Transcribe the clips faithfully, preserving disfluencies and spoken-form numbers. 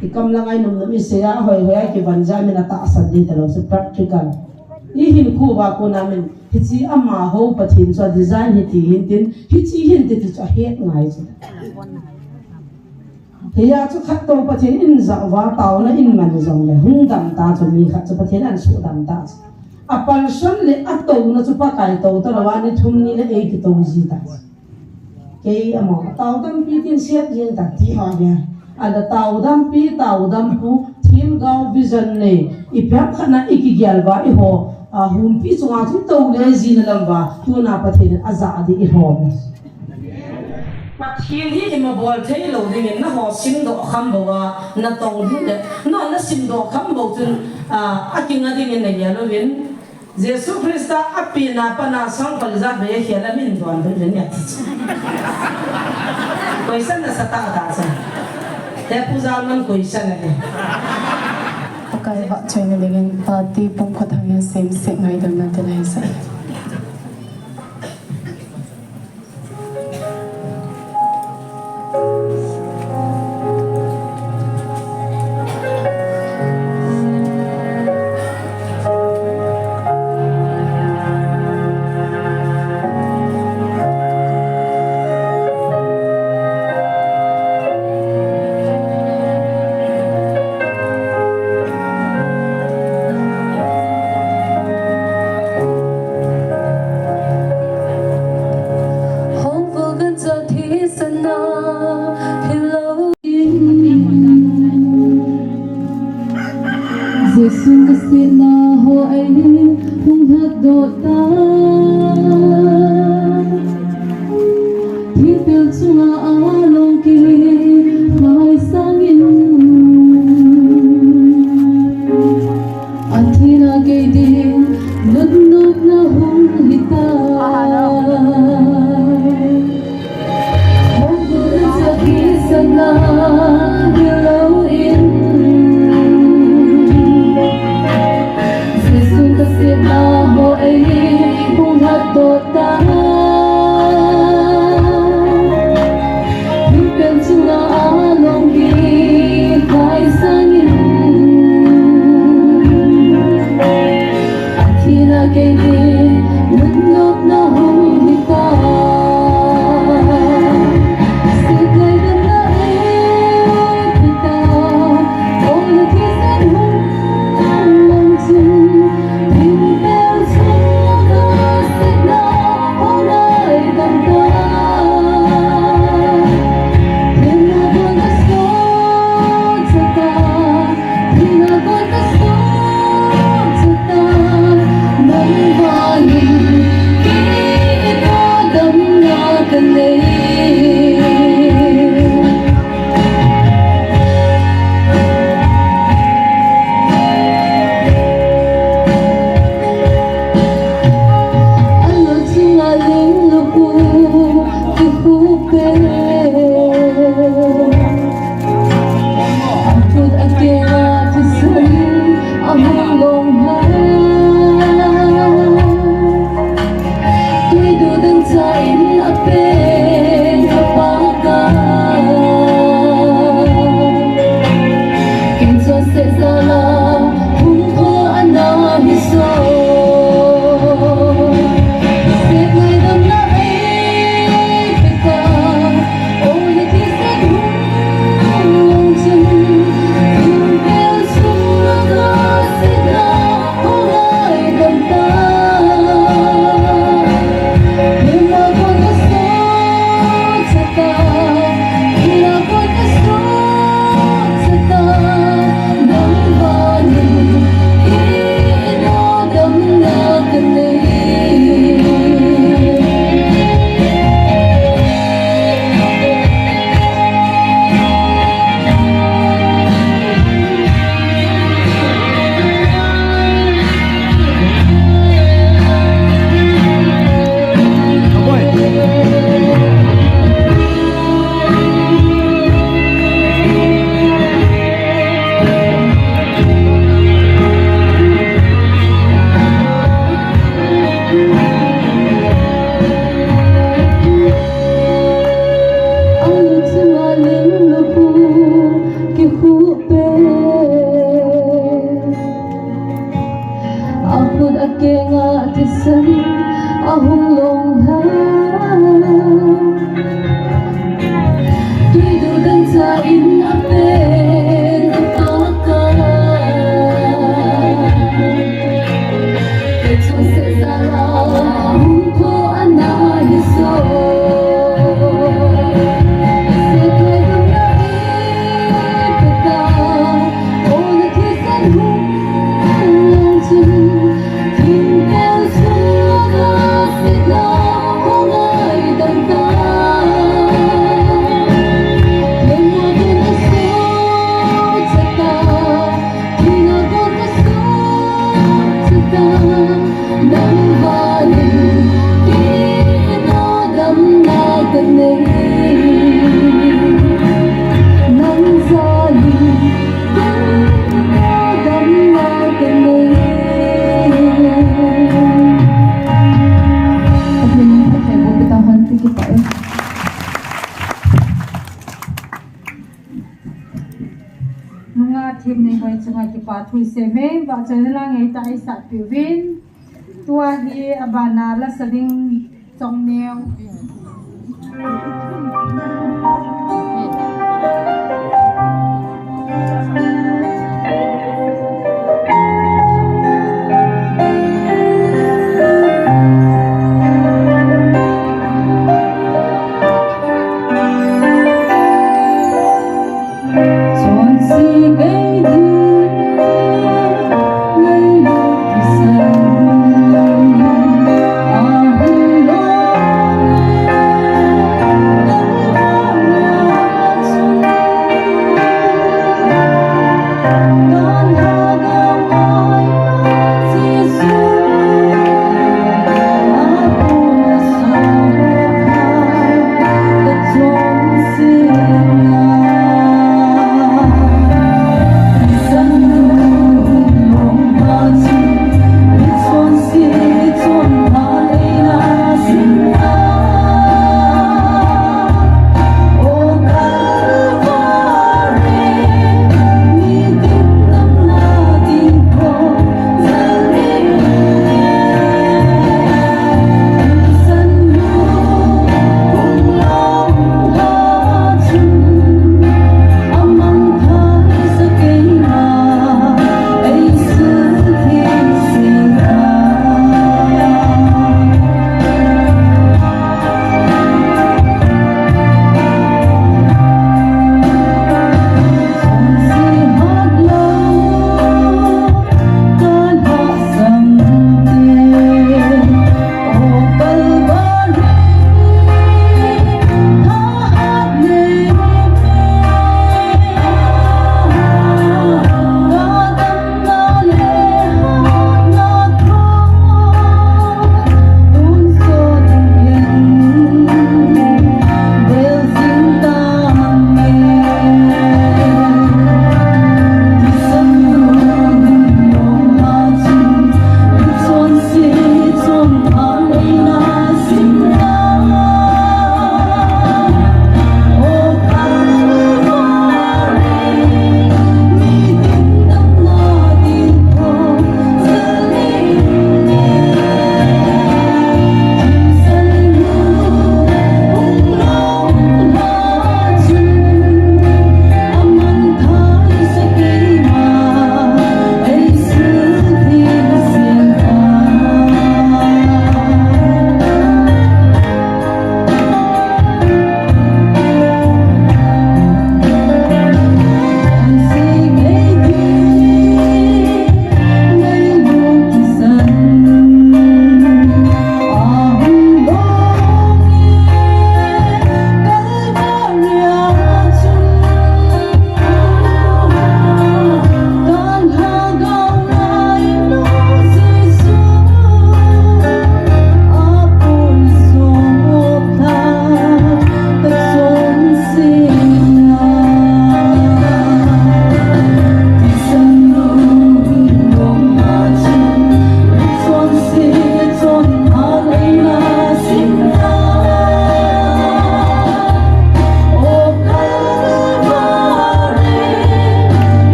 Ikam lang a inum num isei a, hoi hoi a kivon jeh a min atahsan ding talou chu practical. Ihin khu va kona min, hiche amaho Pathen chu a design hiti hin tin, hiche hin ti ti chu ahet ngai chu. Hia chu khat tou Pathen in jao va taona in man jongle, hung dam ta chu mi khat chu Pathen in asuh dam ta chu. A person le atouna chu Pakai tou talou a ni thum ni le ei kitou ji ta chu. Kei amaho, tao tampi tin siat jeng ta ti ho ve. Ana tao tampi, tao tampu, themgao vision nei, ipi ham khat na ikigel va eiho, a, humpi chunga chu tou le jina lam va, tuna Pathen in aja ding ilhom. Pathen hi ima bol thei lou dingin, nangho simdoh kham bou a, natong ding le, nangho nasimdoh kham bou chun, a, akinga dingin nagel uvin. Jesu Christa apenna pat a sangkhol ijat vei akhel a min donbut uvin ati chu. Question nasatah tah chu. He Pu Jalman question ahi. Pakai vahchoina dingin Pate Pumkhothang in semset ngaidamna tilei sa. Hong vul gancha thisana hilou in. Jesu kasetna ho ei hung lhatdoh ta. Thingpel chunga along kilhai sangin. Athina kei ding nunopna hung hita. Hong vul gancha thisana hilou in. Jesu kasetna ho ei hung lhatdoh ta. Thingpel chunga along kilhai sangin. Athina kei ding nunopna hung hita. Sitna damna ei hita. Ol le thisan hung mang chun. Thingpel chunga sitna hung ngaidam ta. Nunga thim nei hoi chunga kipa thu isei uve, vahchoina la ngeitah a eisatpeh uvin. Tua hi abana la sa ding chongneo.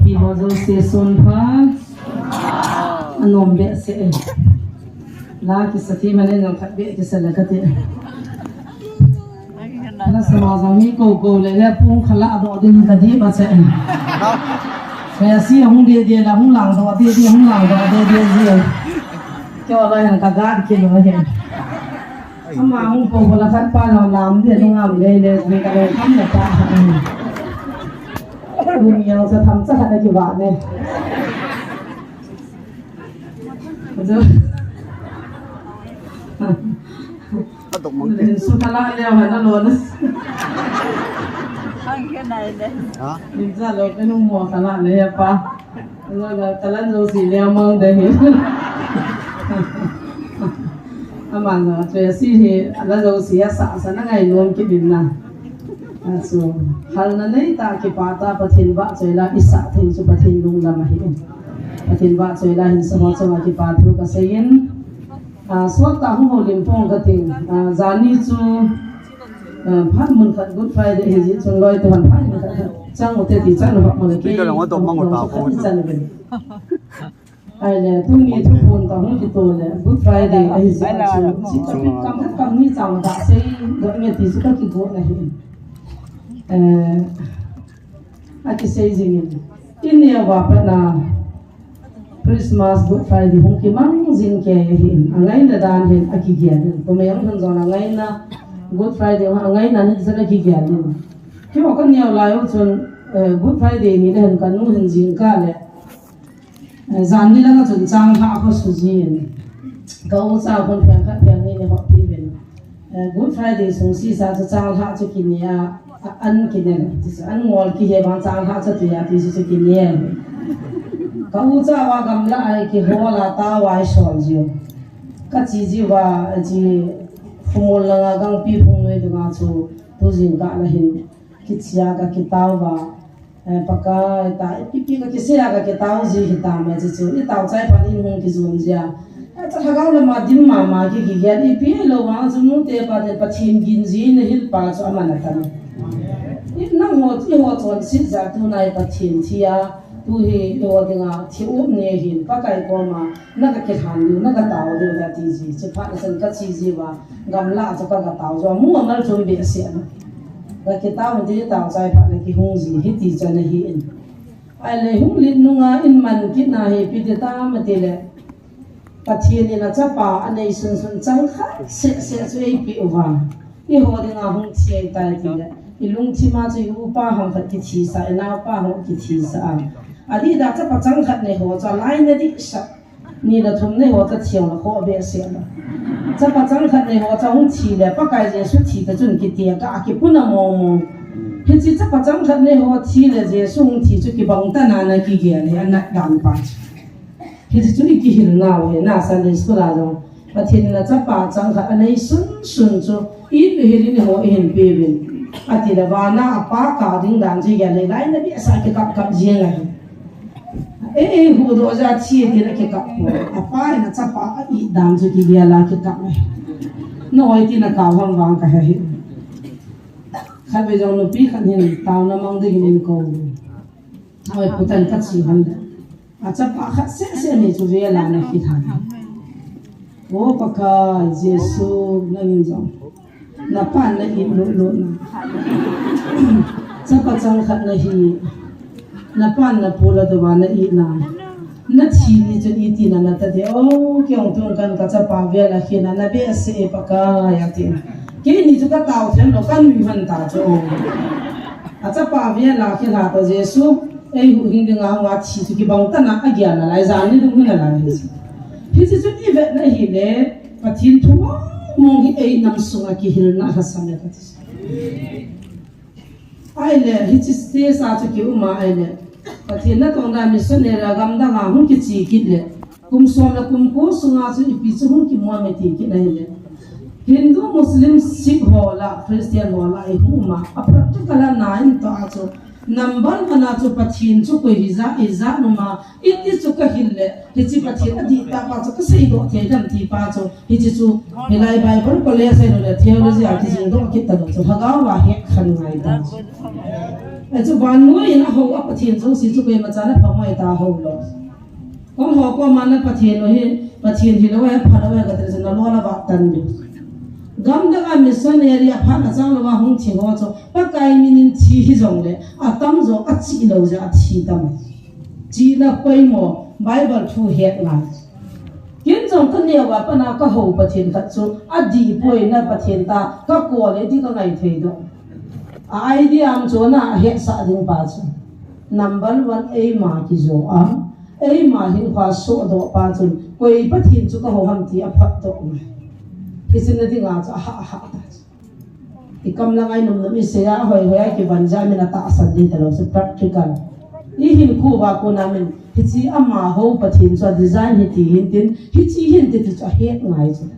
Pi ho jouse sun pha. Anom behseh e. La kisa thei mane jong khat beh kisa la kati. Nasa ma jong hi ko ko le le pung khala do din ka di ma che. Kaya si hung de de la hung lang do de de hung lang do de de ji. Kyo la yan ka ga ki lo he. Ama hung ko ko la khat pa lo lam de nung am le le ni ka le tham le ta. Hung yang sa tham sa khat ki ba ne. Adok mang. Len su kala le wa na lo na. Hang ke nai le. Ha? Len sa lo ke nu mo kala le ya pa. Lo la kala lo si le mang de hi. Ama na che si hi ala lo si ya sa sa na ngai nom ki din na. Achu, halna nei ta kipa ta Pathen vahchoi la i sah thei chu Pathen lunglam ahi. Pathen vahchoi la hin sa ho chunga kipa thu ka sei in. A, sot ta hung houlim pong ka ting. A, jani chu, a, phat mun khat Good Friday hi ji chun loi te hon phat mun khat khat. Chang u te ti chan u hak mun ke. Pi ka long a dom mang u ta ko. Khat ni chan u ke. Ahile, tuni thuphon ka hung kito le, Good Friday ahi jeh a chu, chi topic kam khat kam ni chang ta sei, dot nge ti chu ka kigot na hi. Eh, akisei jing in. I neo va pat na Christmas, Good Friday hung kimang jing kei ahi in. Angaina dan hin akigel in. Kum jong hin jong angaina Good Friday hung angaina ni jeh a kigel in. Kei ka neo lai u chun, eh, Good Friday ni le hin ka nu hin jingkah le. Eh, jan ni lang a chun changlhah kho su jin. Ka u cha khun pheng khat pheng ni ni hop pi ven. Eh, Good Friday sung sisa chu changlhah chu kine a, a an kine, ti chu an ngol kihe vang changlhah chu ti a, ti chu chu kine. Ka u cha va gamla ai kihol a tao ai sol jiu. Ka chi jiu va, chi phumol langa gangpi phung noi dunga chu tu jingkah la hin kichia ka kitao va. Eh, Pakai ta, ipi pi ka kisei a ka kitao ji hi ta ma chu chu, i tao chai phat in hung kijun jia. Eh, cha lhagao lama dim mama ki kigel, ipi lou vang chu nu te pa te Pathen gin ji na hil pa chu aman atan. I nang ho, i ho chonset ja tu nai Pathen thi a, tu hi i ho dinga thi up ne hin Pakai koma. Na ka kilhan diu, na ka tao diu, na ti ji. Chu phat na chan ka chi ji va, gamla chu ka ka tao jo, mu amal chu behseh na. Ka kitao ti tao chai phat na kihung ji, hiti chan ahi in. Ahile hung lit nunga in man kit na hi ipi ti tam ati le. Pathen in a chapa anei sun sun chang khat seh seh chu eipe uva. I ho dinga hung thi ahitai ti le. I lungthim a chu i upa ham khat kithi sa, i naopa ham kithi sa a. Adih da chapa chang khat nei ho chu alai na dih sa. Ni le thum nei ho chu thiang le kho behseh le. Chapa chang khat nei ho chu hung thi le, Pakai Jesu thi ta chun kiti a ka kipuna mong mong. Hiche chapa chang khat nei ho thi le Jesu hung thi chu kibang tah a na kigel le, anat dan pa chu. Hiche chu i kihil nau hi, na Sunday school a jong. Pathen in a chapa chang khat anei sun sun chu, i pe hil in ho i hin pe vin. Ati le vana apa ka ding dan chu gel le, lai na behseh a kikap kap jing ahi. E, e, huhdoh jeh a thi tin akikap poi. Apa in achapa a-it dan chu kigel a kikap e. Nahoi tin akao ham vang kahe hih. Khatvei jong nupi khat hin taona mang ding in eikou. Ahoi, putan kachi ham le. Achapa khat seh seh ni chu vel a ana kilhan. O Pakai Jesu, nangin jong. Na pan na it lut lut na. Chapa chang khat nahi. Na pan na pu la dova na it na. Na thi ni chun iti na na ta de. O, kei jong tun kan ka chapa vel a khin a na behseh e Pakai ati. Keini chu ka tao them lou, ka nui man ta chu. Achapa vel a khin a ta Jesu. Ei huhhing dinga hung a thi chu kibang tah a agel nalai, jan ni ding hung nalai hi chu. Hiche chu i vet na hile, Pathen thu mong mong hi ei nam sunga kihilna lhasam e kati chu. Ahile, hiche stage a chu ki um a ahile, Pathen natong dan missionary a gamdang a hung kiche kit le, kum som le kum ko sunga chu ipi chu hung kimu am iti kit na hile. Hindu, Muslim, Sikh ho la, Christian ho la, i hung um a, a practical a na in to a chu, Number one a chu Pathen chu koi hija, ija numa, iti chu kahil le, hiche Pathen adih tah pa chu kasei doh thei dem ti pa chu, hiche chu, hilai Bible College a le theology a kijing doh kit ta doh chu, lhagao a hekhen ngai ta chu. Achu vannoi in ahou a Pathen chu si chu koima chan apha mai ta hou lou. Kong ho koma na Pathen u hi, Pathen hilou e, phalou e, kati chu nalo na vah tan diu. Gamdang a missionary a phat a chang lou a hung thi ho chu, Pakai min in thi hijongle, atamjo achih lou jeh a thi tam. Chihna poimo, Bible thu het ngai. Ken jong kaneo a pat na kahou Pathen khat chu, adih poi na Pathen ta, kakol e ti kangai thei doh. A idea am chu na ahetsah ding pa chu. Number one, eima kijo a. Eima hinkho sohdoh pa chun, koi Pathen chu kahou ham ti aphotdoh ngai. Hiche na dinga chu ahah, ahah ta chu. I kam langa i nom nom i sei a, hoi hoi a kivon jeh a min atahsan ding talou chu practical. I hinkho uva kona min, hiche amaho Pathen chu a design hiti hin tin, hiche hin ti ti chu ahet ngai chu.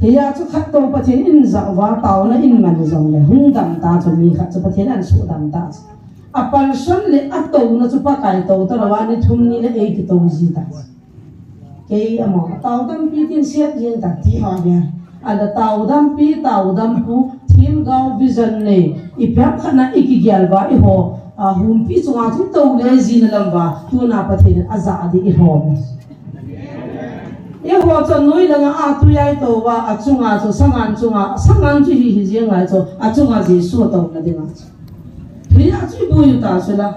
Hia chu khat tou Pathen in jao uva, taona in man jongle, hung dam ta chu mi khat chu Pathen in asuh dam ta chu. A person le atouna chu Pakai tou talou a, ni thum ni le ei kitou ji ta chu. Kei amaho, taodampi tin siat jeng ta ti ho ve. Ana taodampi, taodampu, themgao vision nei, ipi ham khat na ikigel uva eiho, a, humpi chunga chu tou le jina lam uva, tuna Pathen in ajah ding eiho. Eiho chu noi langa a tui a itou uva, achunga chu sangan chunga, sangan chu hi hi jeng ngai chu, achunga Jesu atouna dinga chu. Hia chu iboi u ta chu la.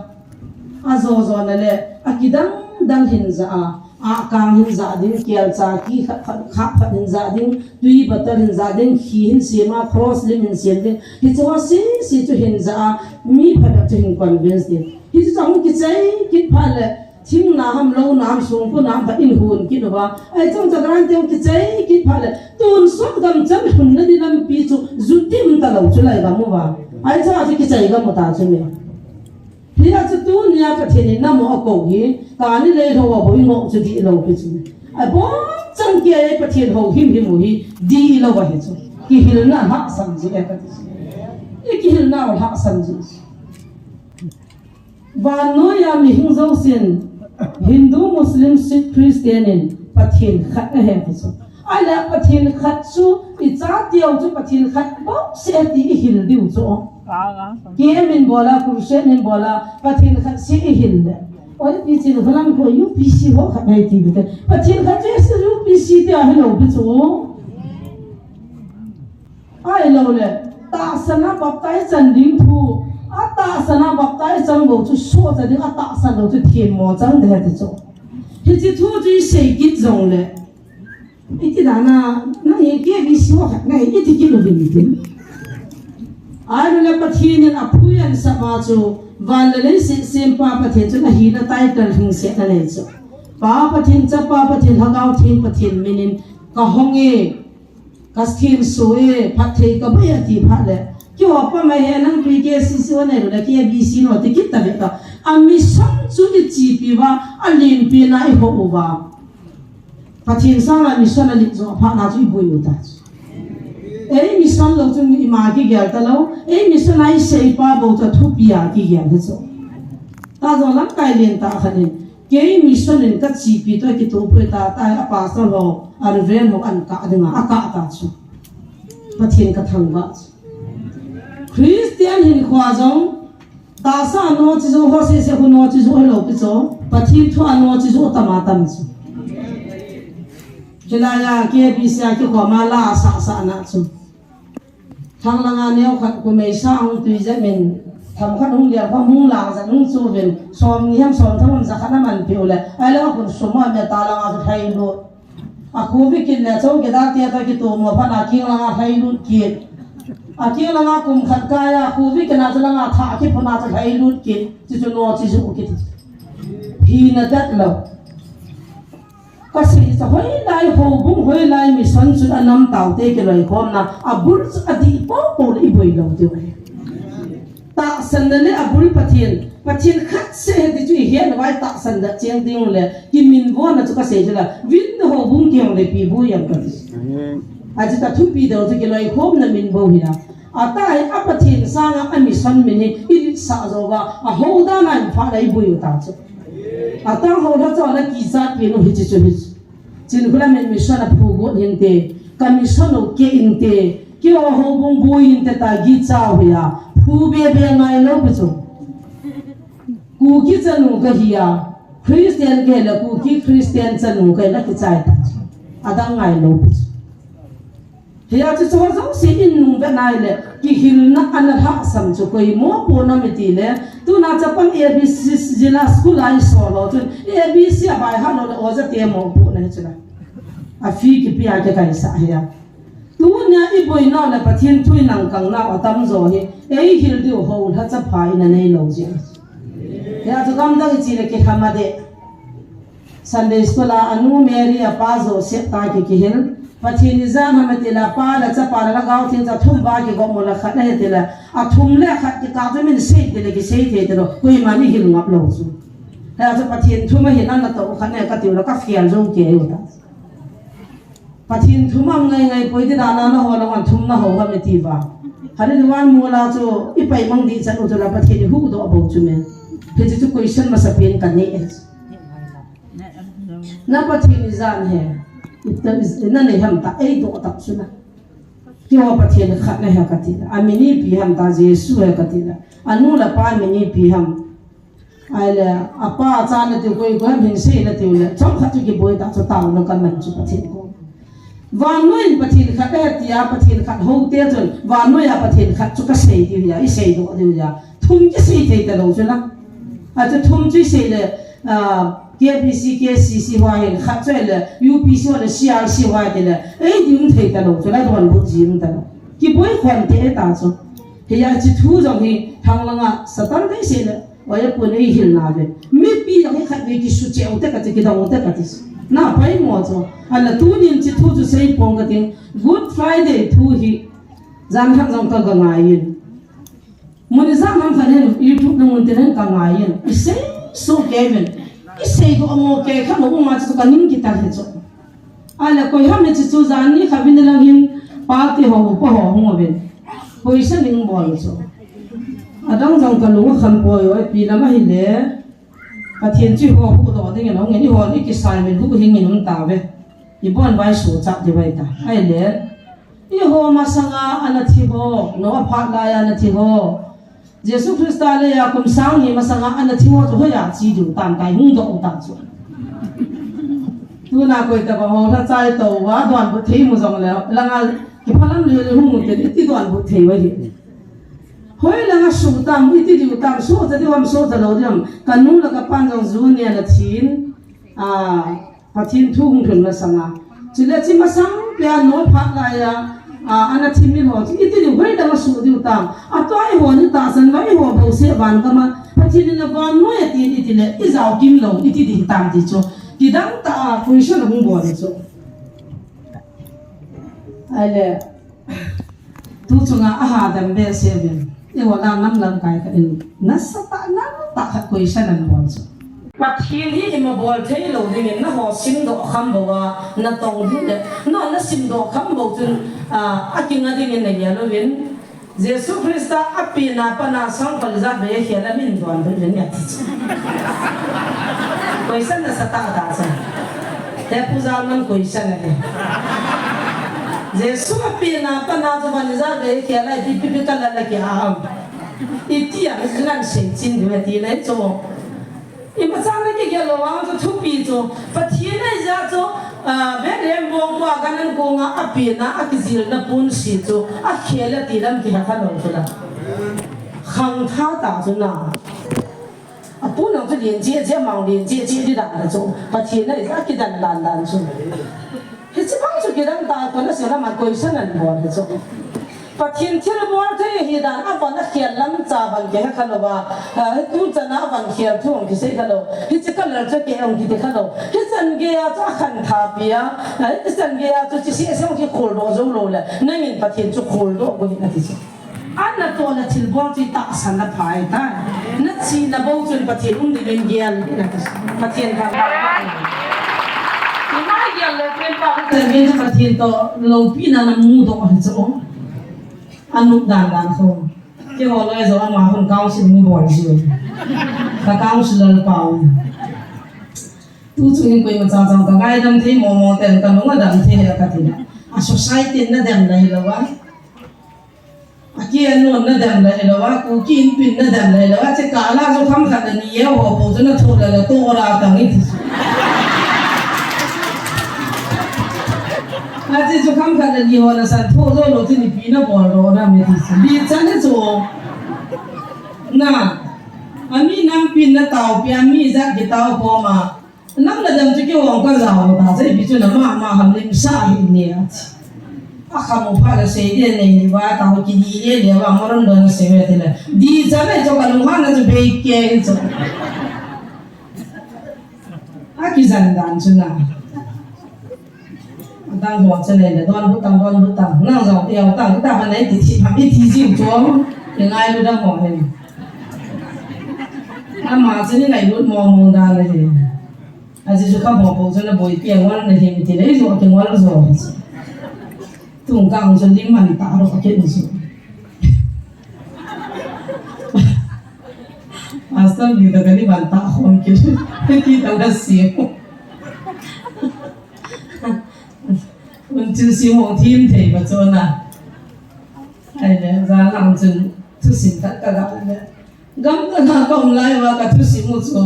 Ajo jo na le, akidang dang hin ja a, akang hin ja ding, kelcha ki khat khat khat khat hin ja ding, tui bottle hin ja ding, khi hin sem a, cross lim hin sem ding. Hiche ho sese chu hin ja a, mi phabep chu hin convince ding. Hichu chu hung kichai kit phat le, thing na ham, lou na ham, songkul na ham, phat in hon kit uva. Ahi chun chu grant te hung kichai kit phat le, tonsot gam chan lhunna ding lampi chu, ju tim talou chu lai gam uva. Ahi chun chu kichai gam u ta chu mi. Hia chu tunia Pathen in namo akou hi, kani lei lou a bou i ngoh chu dihlou pi chu. Abon chan kei a Pathen hou himhim u hi, dihlou ahi chu. Kihilna lhahsam ji e kati chu. I kihilna u lhahsam ji. Vannoi a mihing jousen, Hindu, Muslim, Sikh, Christian in Pathen khat ahi ti chu. Ahile Pathen khat chu, i chateu chu Pathen khat bou seh ti i hil diu chu. Kei min bola, crusade min bola, Pathen khat seh i hil le. Oi, pi chin hulam ko U P C ho khat nei ti bite. Pathen khat chu U P C ti ahilou pi chu. Ahilou le, tahsan a baptize chan ding thu, atahsan a baptize chan bou chu sohcha ding, atahsan lou chu themmo chang ding ahi ti chu. Hiche thu chu i sei kit jongle. Iti dan a, nang hi K B C ho khat ngai, iti kit uvin tin. Ahilou le Pathen in aphui ansap a chu, van le leiset sempa Pathen chun ahina title hingset anei chu. Pa Pathen, Chapa Pathen, Lhagao Theng Pathen min in kahong e, kathenso e, phatthei kabol e ati phat le. Keiho pa mai he nang P K C C ho neilou le K B C no ti kit tave ta. A mission chu i chepi uva, alenpi na i hou uva. Pathen sanga mission alet jo phat na chu i boi u ta chu. Ei mission lou chu ima kigel talou, ei mission a i seipa bou chu thupi a kigel ahi chu. Tajo lamkai lentah khat in, kei mission in kachepi toh kitoh poi tah tah a pastor ho, a reverend ho ahin kah dinga, akah ta chu. Pathen kathangvah chu. Christian hinkho a jong, tahsa a noche jou ho sese khu noche jou hilou pi chu, Pathen thu a noche jou tam a tam chu. Hilai a K B C a kikhom a la sah sah na chu. Thang langa neo khat kumei sa hung tui jep in, themkhat hung lial khom hung lang jep hung chu uvin, som ni ham som thum ham ja khat aman piu le, ahilou a khun sum a me ta langa chu lhai lut. A covid kin le chong kida tia toh kitomo phat a king langa lhai lut kit. A king langa kum khat kai a covid kin a chu langa thah kiphun a chu lhai lut kit. Chuchu noche jou kit. Hina detlou. Kasei chu hoilai houbung hoilai mission chun anam taote kiloikhomna abul chu adih poupou le i boi lou diu ahi. Tahsanna le abul Pathen, Pathen khat seh ahi ti chu i het uva i tahsan da cheng ding le kiminvona chu kasei chu la, vin na houbung kihong le pi bu jam kati. Ahi. Achu ta thupi deu chu kiloikhomna min bou hi la. Ata hi a Pathen sanga a mission min hi i litsah jou uva, a houdan a in phat a i boi u ta chu. Ata hou lha chu a la kichat pen u hiche chu hiche. Chin khula min mission a phu got hinte, ka mission u keh inte, keiho houbung boi inte tia gicha u hi a, phu be be ngai lou pi chu. Kuki chanu ka hi a, Christian ka hi le Kuki Christian chanu ka hi le kichai ta chu. Adang ngai lou pi chu. Hia chu chu jouse in nung ve nai le, kihilna ana lhahsam chu koi mopohna mi ti le, tuna chapang A B C zila school a i sol ho chun, A B C a baihat lou le, oja te mopohna hi chu la. A fee kipe a kikaisah hia. Tunia i boinau le Pathen thu i nangkangnau atam jo hi, ei hil diu hou lha chapha i na nei lou jeh. Hia chu gamdang i chi le kilhama de. Sunday school a, anu Mary, apa Joseph ta ki kihil. Pathen ijat ham ati le, Apa le Chapa le Lhagao Theng cha thum uva kigop mo le khat ahi ti le, athum le khat kikah chu min sei ti le kisei thei ti lou, koiman i hil ngap lou chu. Hia chu Pathen thu ma hin ana toh khat ne ka tiu le ka fail jou kei u ta. Pathen thu mang ngai ngai poi ti dan a na ho le wan thum na ho ham ati uva. Hari di wan mo la chu i pai mang di chan u chu la Pathen i huhdoh bou chu me. Hiche chu question masapen ka nei e. Na Pathen ijat ham, ita, na nei ham ta, ei doh tah chu na. Keiho Pathen khat na hi ka ti na. A min ipi ham ta, Jesu hi ka ti na. Anu le apa min ipi ham. Ahile, apa cha na tiu koi koi ham hin sei na tiu le. Chomkhat chu kiboi ta chu taona ka man chu Pathen koma. Vannoi in Pathen khat ahi tia, Pathen khat hou te chun, vannoi a Pathen khat chu ka sei diu hia, i seidoh diu hia. Thum kisei thei ta lou chu la. A chu thum chu i sei le, ah, K B C, K C C ho hin khat chu le, U P C ho le, C R C ho ti le. Ei diu thei ta lou chu la, donbut ji um ta lou. Kiboi khon te ta chu. Hia chu thu jong hi, thang langa, Saturday sei le. Oja pun ei hil na ve. Mipi jong hi khat ve kisu cheh u te ka ti, kidong u te ka ti. Na pai mo chu. Ana tunin chi thu chu sei pong ka ting. Good Friday thu hi. Jan khat jong ka ga ngai in. Mun ijat ham khat hin YouTube na mun tin hin ka ngai in. I sei su kei ven. I seidoh mo kei kha mo ma chu ka ning kital hi chu. Ahile koi ham hiche chu jan ni kha vin lang hin pa te ho, pa ho hung uvin. Poisa ning bol chu. Adang jong ka lung a kham poi o, ipi lam ahile. Pathen chu ho huhdoh ding in hung in, eiho ni kisai min hu hing in um ta ve. I bon vai su chat di vai ta. Ahile. Eiho masanga ana thi ho, Noah phat lai a ana thi ho. Jesu Christa lei a kum sang ni masanga ana thi ho chu hoiya chi diu tam kai hung doh u ta chu. Tuna koi tabang ho lha chai tou va donbut thei mu jong le, langa kiphalam le le hung mu te iti donbut thei va hi. Hoi langa su tam, iti diu tam, su ta diu am, su ta lou diu am. Ka nu le ka pan jong ju ni ana thin. A, Pathen thu hung lhun masanga. Chule chi masang pia Noah phat lai a, a, ana thi mi ho chu, iti diu hoiya dang a su diu tam. Atua eiho ni tahsan va eiho bou se van gam a. Pathen in a vannoi a tin iti le, i jao kim lou, iti di tam ti chu. Kidang tah a, question hung bol chu. Ahile. Tu chunga aha dam behseh uvin. Eiho la nam lamkai khat in nasatah, namtah khat question ana bol chu. Pathen hi ima bol thei lou dingin naho simdoh kham bou a, natong ding le, na, na simdoh kham bou chun, a, akinga dingin nagel uvin. Jesu Christa apenna pat a sangkhol ijat vei akhel a min donbut uvin ati chu. Question nasatah tah chu. He Pu Jalman question ahi. Jesu apenna pat a chu van ijat vei akhel a ipi pi pi kala la ki a am. Iti a, ngan sei chin diu ati le chu. Imacha na kigel lou vang chu thupi chu. Pathen a ijat chu, ah, Bethlehem bong uva gan an kong a apenna akijilna pon se chu. Akhel ati lam kihe kha lou chu la. Khangthah tah chu na. Apu nang chu lien cheh cheh, amang lien cheh cheh di dan chu. Pathen a ijat kidan dan dan chu. Hiche bang chu kidang tah a kona sela ma question ana bol hi chu. Pathen thilbol thei ahi dan a van akhel lam cha van kihe kha lou va. A, tu chan a van khel thu hung kisei kha lou. Hiche colour chu kei hung kiti kha lou. Hichan gei a chu akhangthah pi a. A, hichan gei a chu chi se se hung kikhol doh jou lou le. Nangin Pathen chu khol doh go hih in ati chu. Ana toh le thilbol chu tahsan na phai ta. Na chihna bou chun Pathen um ding in gel, na ti. Pathen thangvah. Ina gel le pen pa ka tel ve chu Pathen toh loupina na mu doh hi chu. Anu dan dan kho. Keiho loi jong ama hon council ni bol ji. Ka council pau. Tu chu hin koima cha chang ka ngaidam thei mo mo ten ka nung a dam thei hela ka ti na. A society na dem na hilou a. A ki an non na dem na hilou a, Kuki Inpi na dem na hilou a, che ka la chu kham khat na ni ye ho po chu na tho la la to ra ta ngi ti. A che chu kham khat na ni ho na san tho lo lo ti ni pi na bol ro na mi ti. Di chan chu. Na. Ami nam pin na tao pi ami jat ki tao ko ma. Nang na dem chu keiho ka jao ta, che bi chu na ma ma ham lim sa hi ni a. A kha mo pha la sei de nei ni ba ta ho ki di le le ba mo ron don sei ve te le. Di cha le chu ka lung han na chu be ke chu. A ki jan dan chu na. Tang ho che le le don bu tang don bu tang. Nang jao ti au tang ta ba nei ti thi pha mi ti ji chu. Ke ngai lu da ho he. Ama che ni ngai lu mo mo da le he. A Jesu ka mo po chu na boi pi a ngol na hi mi ti lei zo ke ngol zo. Tung kang chu lim man ta ro ke ni chu. Pastor ni ta ka lim man ta khom ke. Ke ki ta na si. Un chu si mo thim thei ba chu na. Ai le, za lang chun thusim khat ka ga le. Gam ka na ka um lai uva ka thusim u chu.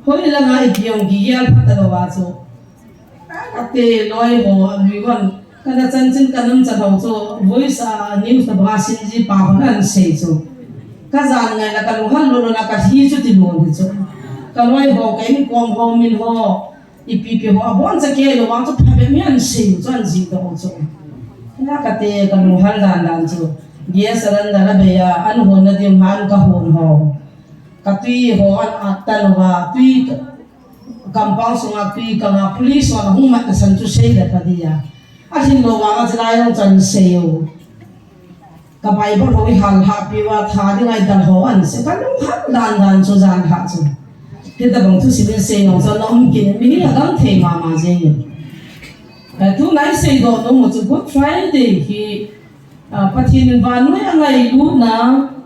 Hoi langa i piong ki yal pha ta lo va chu. Ka te loi ho a lui hon. Ka na chan chin ka nam chan ho chu. Voice a news na ba sin ji pa hon an sei chu. Ka jan ngai la ka lu han lo lo na ka hi chu ti lo ni chu. Ka loi ho ka in kom ho min ho. Ipi pi ho abon cha ke lo vang chu phabep mi an sei chu an ji to chu. Na ka te ka lu hal dan dan chu. Gas cylinder a bei a, an hon na dim han ka hon ho. Ka tui ho an at tan uva, tui compound sunga tui kanga police ho na hung mat na san chu sei le pa dia. A hin lo vang a chu lai long chan sei u. Ka Bible ho i hal ha pi uva tha ding ai dal ho an sei. Ka lung hal dan dan chu jan ha chu. Hitabang thusim in sei nong chu na um kin mi hi a dang thei mama jeng in. Eh, tu nai sei doh nong u chu Good Friday hi, ah, Pathen in vannoi a ngailutna,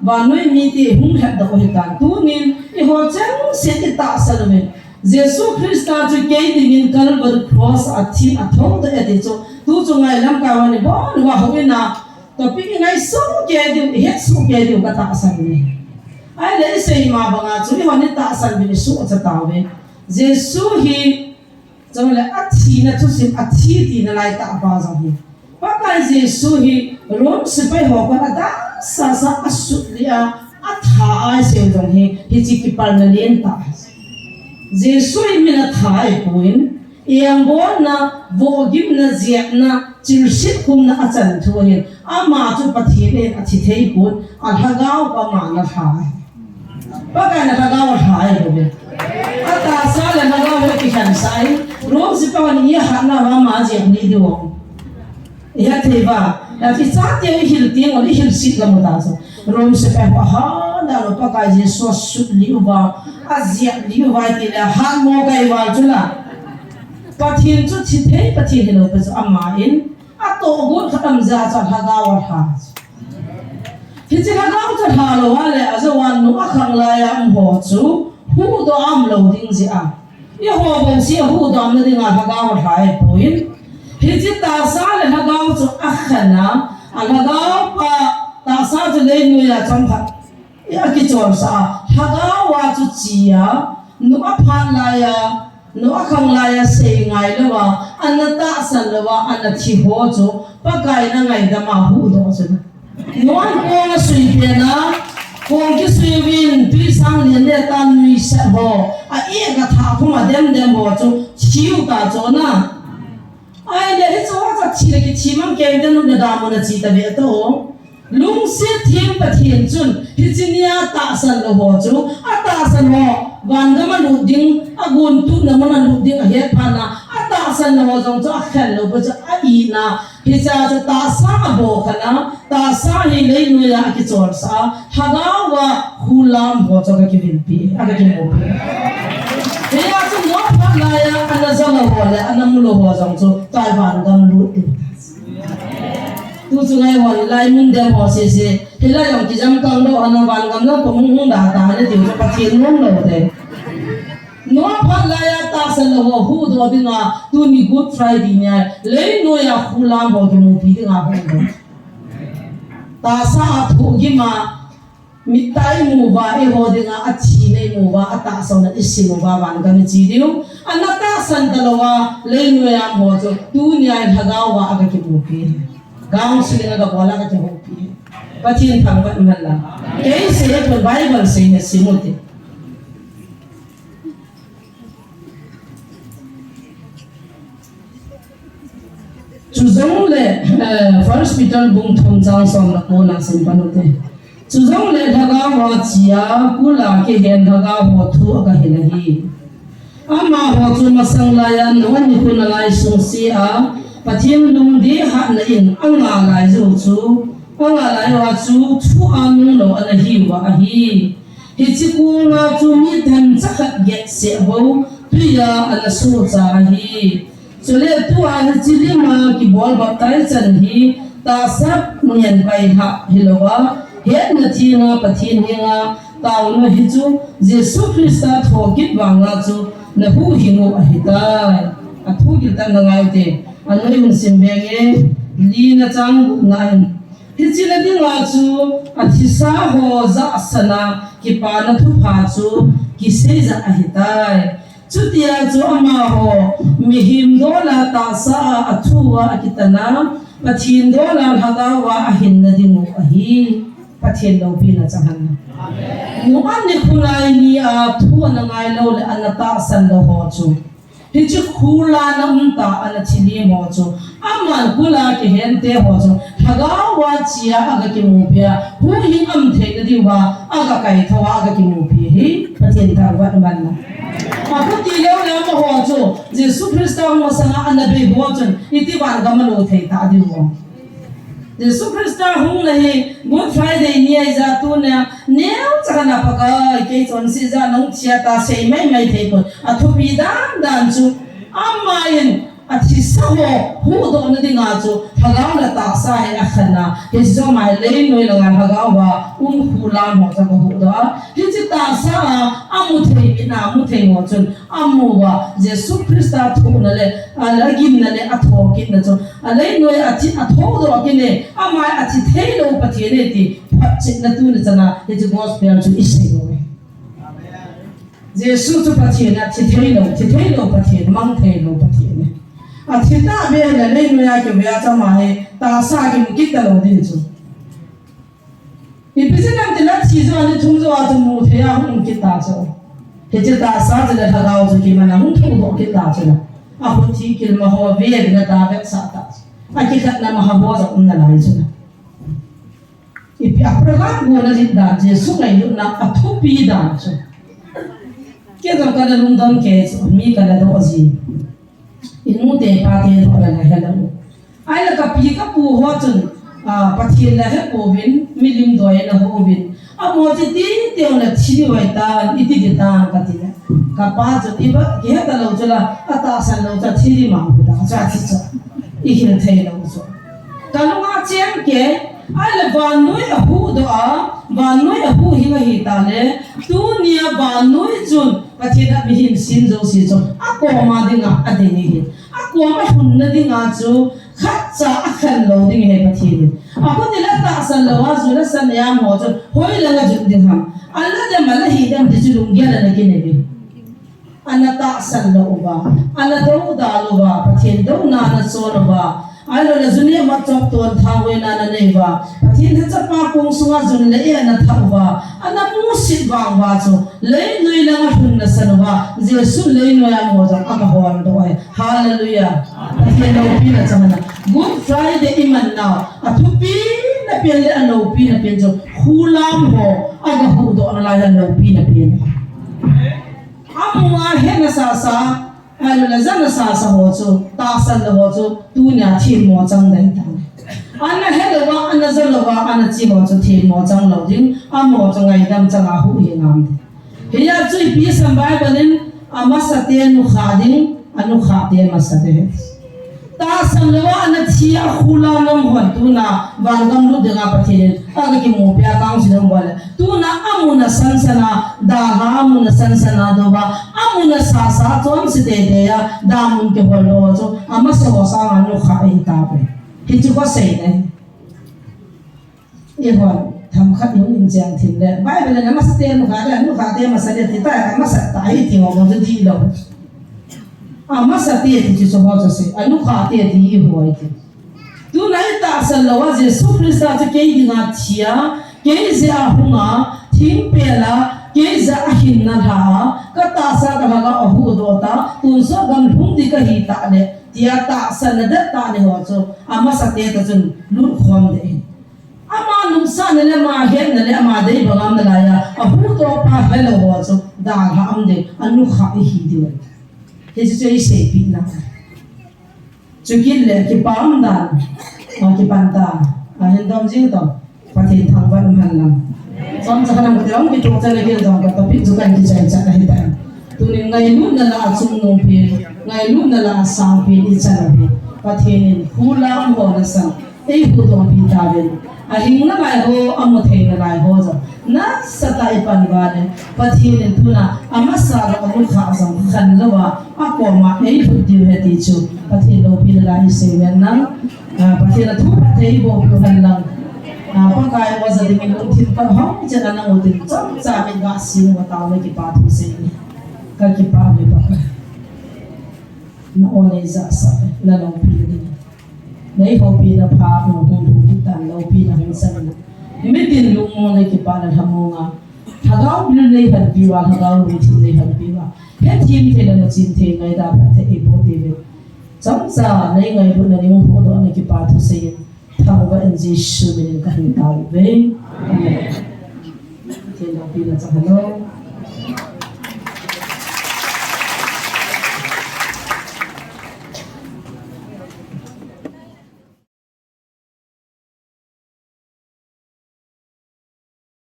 vannoi mite hung lhatdoh u hi tan. Tunin eiho chengse i tahsan uvin. Jesu Christa chu kei dingin Calvary Cross a thi a thou doh e ti chu. Tu chu ngai lamkai hon i bon uva houin a Topic i ngaisuh kei diu, i hetsuh kei diu ka tahsan e. Ahile i sei ma banga chu eihon i tahsan uvin i suhchat tauve. Jesu hi, chule a thina thusim, a thi tina lai tah pa jong hi. Pakai Jesu hi Rom sepai ho kon a dahsa sa a sutli a, a that a i sei u jong hi, hiche kipalna len tah. Jesu hi min a that ahipoi. Engbolna, vohgimna, jepna, chilset khumna a chan thu ahin, ama chu Pathen in a thi thei pon, a lhagao pa ama na lha ahi. Pakai na lhagao a lha ahi bou ve. A tahsa le lhagao hi kikhen sa ahi, Rom sepai hon i hatna uva ama jep ni diu. I het thei uva, i chate i hil teng u, i hil sit lam u ta chu. Rom sepai ho a hat dan u Pakai Jesu a sut li uva, a jep li uva ti le hat mo kai val chu la. Pathen chu thi thei Pathen hilou pa chu ama in, a tohgon khat am ja chu lhagao a lha. Hiche lhagao chu lha lou a le, a jo a nu a khang lai a um ho chu, huhdoh a um lou ding jeh a. Eiho bou seh a huhdoh na dinga lhagao a lha ahipoi. Hiche tahsa le lhagao chu a khen a, a lhagao pa tahsa chu leinoi a chomkhat a kicholsah a, lhagao a chu che a, nu a phat lai a, nu a khang lai a sei ngai lou a, ana tahsan lou a, ana thi ho chu Pakai na ngaidam a huhdoh chu. Nuan kong a sui pen a, kong kisui uvin, tui sang lian le ta nuisat ho, a ek a thah khum a dem dem ho chu, thiu ta chu na. Ahile hiche ho chu thi le kithi mang kei den u le damun a che ta ve to. Lungset them Pathen chun, hiche nia tahsan lou ho chu, a tahsan ho, vangam a lut ding, a gun tuna mun a lut ding a het phat na, a tahsan lou ho jong chu a khen lou bou chu a ina, Hiche a chu tahsa a bou khat a, tahsa hi leinoi a kicholsah a, lhagao a hulam ho chu ka kivinpi, a ka kimupi. Hia chu nu a phat lai a, ana jong lou ho le, ana mu lou ho jong chu, Taiwan gam lut in. Tu chu ngai hon lai mun dem ho sese. Hilai jong kijam kang lou, ana van gam na pa hung hung da ta, ana tiu chu Pathen nom lou te. Noah phat laiya tahsan lou ho huhdoh dinga, tuni Good Friday nia, leinoiya khulam ho kimupi dinga huhdoh. Tahsa a thohgima, mitta imu uva, eiho dinga athina imu uva, atahsan na isim uva, van gam iche diu. Ana tahsan talouva, leinoiya um ho chu, tunia lhagao va aga kimupi. Counseling aga bol a aga kihoupi. Pathen thangvah man lang. Kei sei a chu Bible sei na sim u te. Chujongle, eh, First Peter bung thum chang som le ko na sim pan u te. Chujongle lhagao va chia, kul a kihen lhagao ho thu aga hin ahi. Amaho chu masang laiya Noah nikho nalai sung sea, Pathen lungdei hatna in anga lai jou chu, anga lai uva chu thu anung lou ana hiuva ahi. Hiche kong a chu mi themcha khat get seh bou, tui a ana sohcha ahi. Chule tua hiche lim a kibol baptize chan hi tahsa ngen pai lhah hilouva, hetna thenga Pathen henga taona hi chu Jesu Christa thokit vanga chu nahuhhing u ahitai. Athu giltah na ngai u te, anoi hung sim venge, li na chang gup na in. Hiche na dinga chu athisa ho jahsan a kipana thupha chu kiseija ahitai. Chutia chu amaho mihem dola tahsa a athu a akitan a, Pathen dola lhagao va ahinna diu ahi. Pathen loupina chang hen. Noah nikho nalai nia thu ana ngai lou le ana tahsan lou ho chu. Hiche khulam a um ta ana thilim ho chu. Aman kul a kihen te ho chu. Lhagao va chia aga kimupi a. Huhhing um theina diuva. Aga kaithou a aga kimupi hi. Pathen thangvah man lang. Akhuti lou le amaho chu. Jesu Christa hung masanga ana bei ho chun. Iti van gam a lou thei ta diu. Jesu Christa hung na hi Good Friday ni ahi jeh a tunia, neocha khat na Pakai, kei chonse jeh a nahung thi a ta sei mai mai thei pon. Athupi dan dan chu, amahin athisa ho huhdoh na dinga chu, lhagao le tahsa hi akhen a, hiche jong amahin leinoi langa lhagao va, um khulam ho chu aga huhdoh a, hiche tahsa a, amu thei, mit a mu thei ho chun, amu uva, Jesu Christa thohna le, a, agimna le, athokitna chu, a leinoi a thi, athodoh kit e, ama athi thei lou Pathen e ti, phatchetna tuni chan a, hiche gospel chu isei lou e. Jesu chu Pathen athi thei lou, thi thei lou Pathen, mang thei lou Pathen e. Athi tahbeh le leinoi a kive a chu ama hi, tahsa kimu kit talou ding chu. Ipi jeh ham itile thi jou a ni thum jou a chu mu thei a hung um kit ta chu. Hiche tahsa chu le lhagao chu kiman a hung thodoh kit ta chu le. Akhut thi kilma ho ve na ta vetsah ta chu. Akikhetna ma ha ho jong um nalai chu le. Ipi a program gona jeh dan Jesu ngailutna athupi dan chu. Kei jong kana lungdon kei chu mi kana doh ji. Inu te pa te toh la la helou. Ahile ka pi ka pu ho chun, a, Pathen la hepouvin, milim doi la houvin. Amaho chu ti teu la thi ding ahitan, iti ding tan kati le. Ka pa chu ti ba, kihe talou chu la, atahsan lou chu thi ding ma hu ta, chu ati chu. Ihil thei lou chu. Ka lunga cheng kei, ahile vannoi ahuhdoh a, vannoi ahuhhing ahi ta le, tunia vannoi chun, Pathen a mihem sem jouse chu akoma dinga ading ahi. Akoma lhunna dinga chu khatcha akhen lou ding ahi Pathen in. Akhuti la tahsan lou a ju la san a amaho chu hoilanga jut ding ham. Ala dem ala hi dem ti chu lunggel ana kinei ding. Ana tahsan lou uva, ana doudal uva, Pathen douna ana chon uva, Ahilou le, jun neh mat chop ton thaovina ana nei uva. Pathen lhachapa kong sunga jun le eh ana thah uva. Ana musit vang uva chu. Leinoi langa lhunna san uva. Jesu leinoi a mo jong aga holdoh e. Hallelujah. Pathen loupina chang hen. Good Friday iman nau. Athupi na pen le aloupina pen chu. Khulam ho. Aga huhdoh nalai a loupina pen. Amu a hena sasa. Ahilou le jana sasa ho chu, tahsan lou ho chu, tunia themmo chang ding ahitai. Ana helou va, ana jalou va, ana che ho chu themmo chang lou ding, amaho chu ngaidam changa huhhing aum ding. Hia chu ipi asei em Bible in, amasa te nukha ding, anukha te amasa ding. Tahsan louva ana thi a khula ngam hon tuna vangam lut dinga Pathen in aga kimupi a kang si dong bole. Tuna amun asan sana, dalha amun asan sana dova, amun asasa chom si tete a, damun kihol lo chu, amasa ho sanga nukha eita pe. Hichu kasei ne. Ihon, themkhat ihung in cheng thim le. Bible in amasa te nukha le, nukha te amasa te ti ta, amasa ta hi ti ho mo ti lo. Amasa te ti chu ho chu si, anukha te ti hi ho ti. Tuna itahsan louva Jesu Christa chu kei dinga thia, kei jeh a hunga, thingpel a, kei jeh a hinna lha a, katahsa kalhagao ahuhdoh ta, tonsot gam lhung ding kahi ta le, tia tahsan na det ta ni ho chu, amasa te ta chun lut khom de. Ama nungsahna le ama hetna le ama dei bangam nalai a, ahuhdoh pa helou ho chu, dalha um ding, anukha ihi diu. Hichu chu eiseipeh na. Chukit le kipa um dan, a kipan ta, ahin dom jing to, Pathen thangvah in umhen lang. Chomcha khat nang te ong kitoh cha le gel jong ka topic chu kan kichai chat ahi tai. Tunin ngailutna lah a chungnung pen, ngailutna lah a sang pen ichan ahi. Pathen in khula um ho nasan, eihuhdoh pi tauvin. Ahing nalai ho, amu thei nalai ho jong nasatah a ipan uva le, Pathen in tuna amasa lou anukha jong khan louva, akoma eilut diu ahi ti chu Pathen loupina lah a isei uvin lang. Ah, Pathen a thu phatthei eiboh piu hen lang. Ah, Pakai uva ja dingin lungthim khat hong chen a nang utin chomcha min gasem uva taona kipa thu sei in. Kakipah uve Pakai. Na-o neijahsah, naloupina ding. Neihoupi na pha, nahung lhu kit tan, loupina hung sang na. Mitin lungmong le kipana lhamong a. Lhagao bil neihetpi uva, lhagao lungthim neihetpi uva. Hethem thei le muchen thei ngaidam phatthei eiboh diuvin. Chomcha neingailutna, neihung huhdohna kipa thu sei in. Thangvah in Jesu min in kahin tao uve. Amen. Pathen loupina chang hen lang.